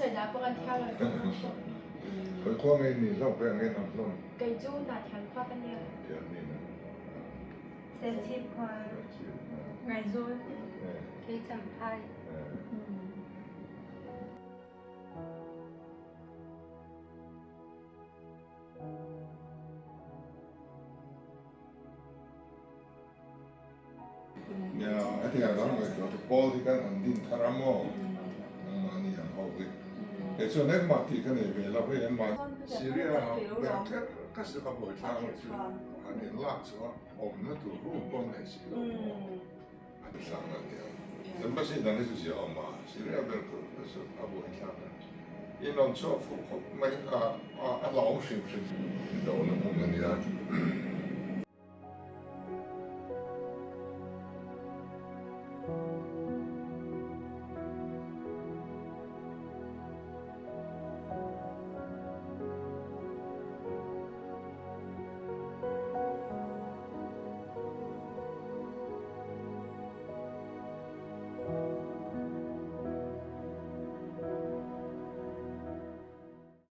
sawi dah pawh kan thiam lo tawh ang pawh. Khawi khua ngei ni hlauh pek ngei nang hlawm. Kei chu Hnathian khua ka nia. Thian ni na. Serchhip khua. Ngaizawl. Kei Champhai. Nia, hetiang dang ngaihtuah chu Paul hi kan han din thar a maw? Nangmahni ang ho hi. Kei chuan engmah tih ka nei ve lo hei an mah. Syria ber kher ka si ka buai thlak lo chu han in lak chu a awmna tur room pawh an nei si lo maw? A ti hrang a nia. Embassy dang hi chu zia awm a, Syria ber kher ka chu a buai thlak a. In rawn chhuak fuh khawp mai a, a hlauhawm hrim hrim. Indona hmun a nia.